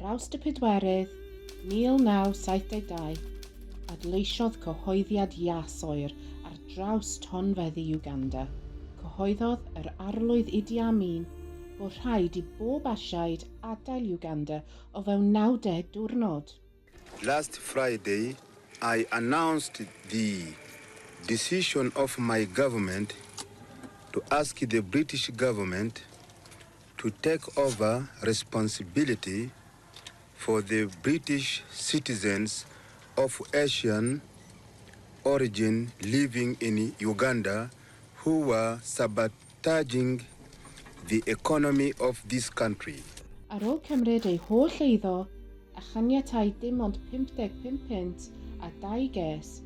Ar Awst y pedwerydd, 1972, adleisiodd cyhoeddiad ias oer ar draws tonfeddi Uganda. Cyhoeddodd yr Arlywydd Idi Amin bod rhaid i bob Asiaid adael Uganda o fewn 90 diwrnod. Last Friday, I announced the decision of my government to ask the British government to take over responsibility for the British citizens of Asian origin living in Uganda who were sabotaging the economy of this country. Ar ôl cymryd ei holl eiddo a chaniatáu dim ond 55 punt a dau ges,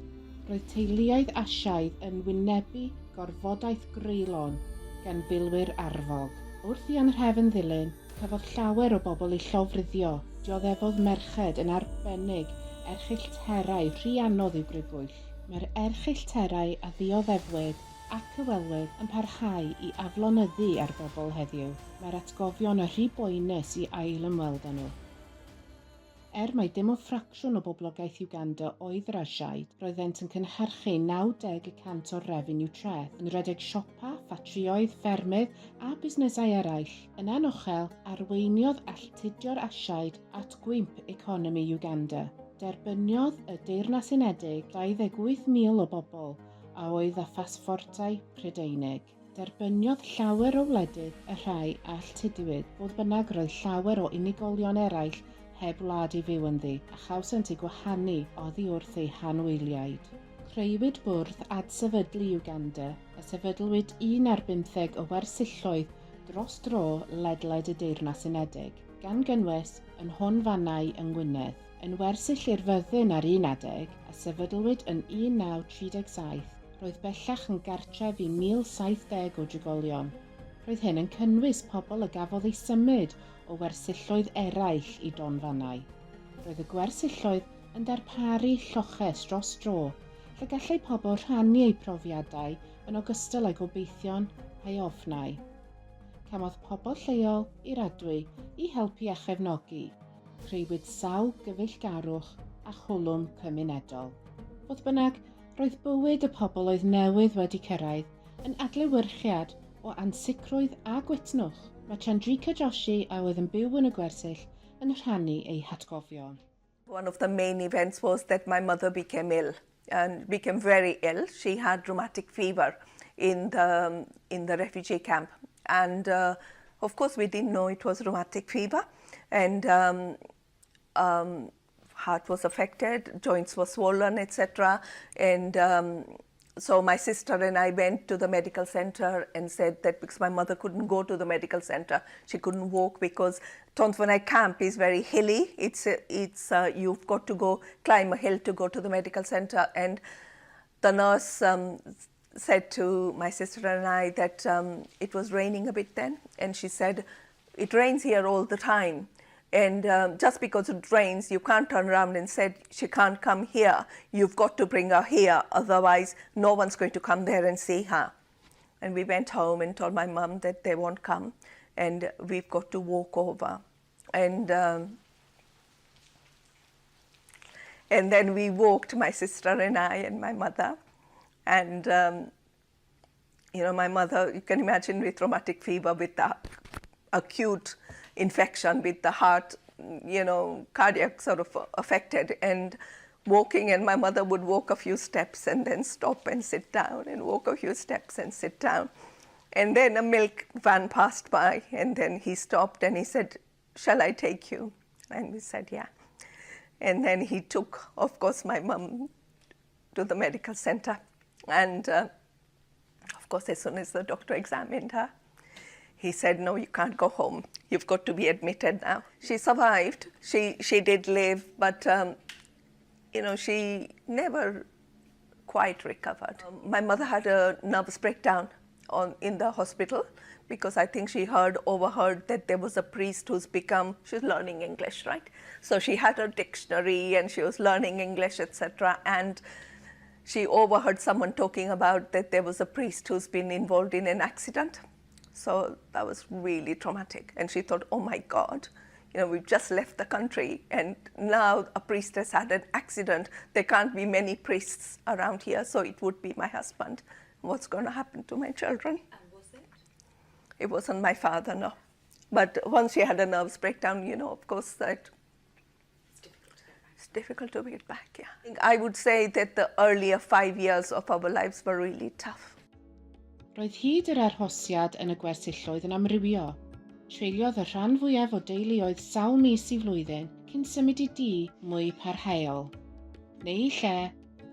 roedd teuluoedd Asiaidd yn wynebu gorfodaeth greulon gan filwyr arfog. Wrth i anhrefn ddilyn, cafodd llawer o bobl eu llofruddio, dioddefodd merched yn arbennig erchyllterau rhy anodd i'w grybwyll. Mae'r erchyllterau a ddioddefwyd ac a welwyd yn parhau i aflonyddu ar bobl heddiw. Mae'r atgofion yn rhy boenus i ail-ymweld â nhw. Er mai dim ond ffracsiwn o boblogaeth Uganda oedd yr Asiaid, roeddent yn cynhyrchu 90 y cant o'r refeniw treth, yn rhedeg siopa, ffatrïoedd, ffermydd a busnesau eraill. Yn anochel, arweiniodd alltudio'r Asiaid at gwymp economi Uganda. Derbyniodd y Deyrnas Unedig 28,000 o bobl a oedd â phasbortau Prydeinig. Derbyniodd llawer o wledydd y rhai a alltudiwyd, fodd bynnag roedd llawer o unigolion eraill heb wlad i fyw ynddi, a chawsant eu gwahanu oddi wrth eu hanwyliaid. Crëwyd Bwrdd Adsefydlu Uganda, a sefydlwyd un ar bymtheg o wersylloedd dros dro ledled y Deyrnas Unedig, gan gynnwys yn Nhonfannau yng Ngwynedd. Yn wersyll i'r fyddin ar un adeg, a sefydlwyd yn 1937, roedd bellach yn gartref i 1,070 o drigolion. Roedd hyn yn cynnwys pobl a gafodd eu symud o wersylloedd eraill i donfannau. Roedd y gwersylloedd yn darparu lloches dros dro lle gallai pobl rhannu eu profiadau yn ogystal â gobeithion a'u ofnau. Camodd pobl lleol i'r adwy i helpu a chefnogi. Crëwyd sawl gyfeillgarwch a chwlwm cymunedol. Fodd bynnag, roedd bywyd y pobl oedd newydd wedi cyrraedd yn adlewyrchiad o ansicrwydd a gwytnwch. Mae Chandrika Joshi, a oedd yn byw yn y gwersyll, yn rhannu ei hatgofion. One of the main events was that my mother became ill and became very ill. She had rheumatic fever in the refugee camp. And of course, we didn't know it was rheumatic fever. And heart was affected, joints were swollen, etc. And so my sister and I went to the medical center and said that because my mother couldn't go to the medical center, she couldn't walk because Tonfanau camp is very hilly. It's you've got to go climb a hill to go to the medical center. And the nurse said to my sister and I that it was raining a bit then, and she said, "It rains here all the time. And just because it rains, you can't turn around and say she can't come here. You've got to bring her here, otherwise no one's going to come there and see her." And we went home and told my mum that they won't come and we've got to walk over. And then we walked, my sister and I and my mother. And my mother, you can imagine, with rheumatic fever, with the acute infection, with the heart, cardiac sort of affected, and walking, and my mother would walk a few steps and then stop and sit down, and walk a few steps and sit down. And then a milk van passed by, and then he stopped and he said, "Shall I take you?" And we said, "Yeah." And then he took, of course, my mum to the medical center. And of course, as soon as the doctor examined her, he said, "No, you can't go home. You've got to be admitted now." She survived. She did live, but she never quite recovered. My mother had a nervous breakdown in the hospital because I think she overheard that there was a priest who's become, she's learning English, right? So she had a dictionary and she was learning English, etc. And she overheard someone talking about that there was a priest who's been involved in an accident. So that was really traumatic. And she thought, "Oh my God, We've just left the country and now a priest has had an accident. There can't be many priests around here, so it would be my husband. What's going to happen to my children? And was it? It wasn't my father, no. But once she had a nerves breakdown, of course, that It's difficult to get back. It's difficult to get back, yeah. I would say that the earlier 5 years of our lives were really tough. Roedd hyd yr arhosiad yn y gwersylloedd yn amrywio. Treuliodd y rhan fwyaf o deuluoedd sawl mis i flwyddyn cyn symud i dŷ mwy parhaol, neu i lle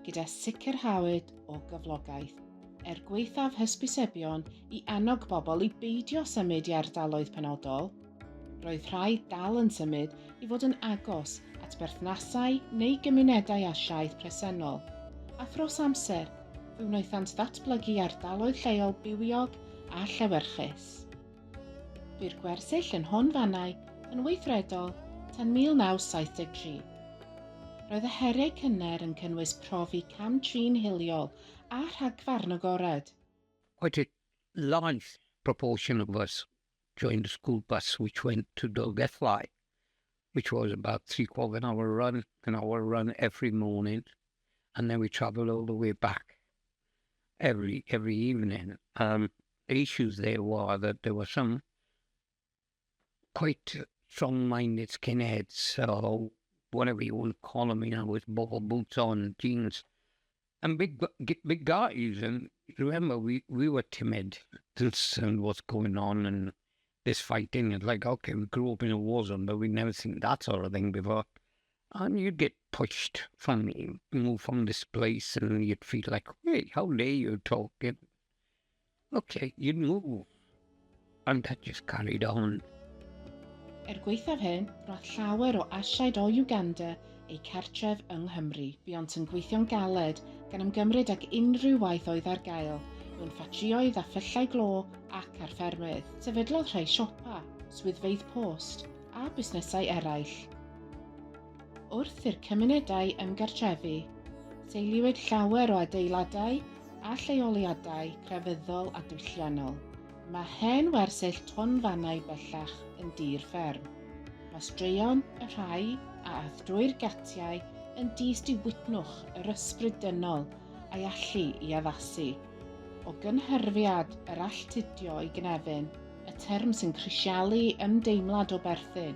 gyda sicrhawyd o gyflogaeth. Er gwaethaf hysbysebion i annog bobl i beidio symud i ardaloedd penodol, roedd rhai dal yn symud i fod yn agos at berthnasau neu gymunedau Asiaidd presennol, a thros amser fe wnaethant ddatblygu ardaloedd lleol bywiog a llewyrchus. Bu'r gwersyll yn Nhonfannau yn weithredol tan 1973. Roedd y heriau cynnar yn cynnwys profi cam-trin hiliol a rhagfarn agored. Quite a large proportion of us joined the school bus, which went to Dolgellau, which was about 3/4 of an hour run, an hour run every morning, and then we travelled all the way back every evening. The issues there were that there were some quite strong-minded skinheads, so whatever you want to call them, with bobble boots on, jeans, and big big guys. And remember, we were timid and what's going on and this fighting. It's like, okay, we grew up in a war zone, but we'd never seen that sort of thing before. And you'd get pushed from, move from this place, and you'd feel like, "Hey, how dare you talk?" Okay, you'd move. And that just carried on. Er gwaethaf hyn, roedd llawer o Asiaid o Uganda eu cartref yng Nghymru. Buont yn gweithio'n galed gan ymgymryd ag unrhyw waith oedd ar gael, mewn ffatrïoedd a phyllau glo ac ar ffermydd. Sefydlodd rhai siopa, swyddfeydd post a busnesau eraill. Wrth i'r cymunedau ymgartrefu, seiliwyd llawer o adeiladau a lleoliadau crefyddol a diwylliannol. Mae hen wersyll Tonfannau bellach yn dir fferm. Mae straeon y rhai a aeth drwy'r gatiau yn dyst i wytnwch yr ysbryd dynol a'i allu i addasu. O gynhyrfiad yr alltudio i gynefin, y term sy'n crisialu ymdeimlad o berthyn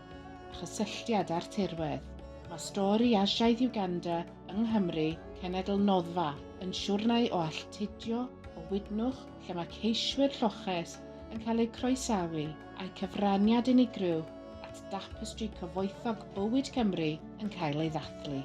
a chysylltiad â'r tirwedd. Mae stori Asiaidd Uganda yng Nghymru, cenedl noddfa, yn siwrnai o alltudio o wydnwch lle mae ceiswyr lloches yn cael eu croesawu a'u cyfraniad unigryw at dapestri cyfoethog bywyd Cymru yn cael ei ddathlu.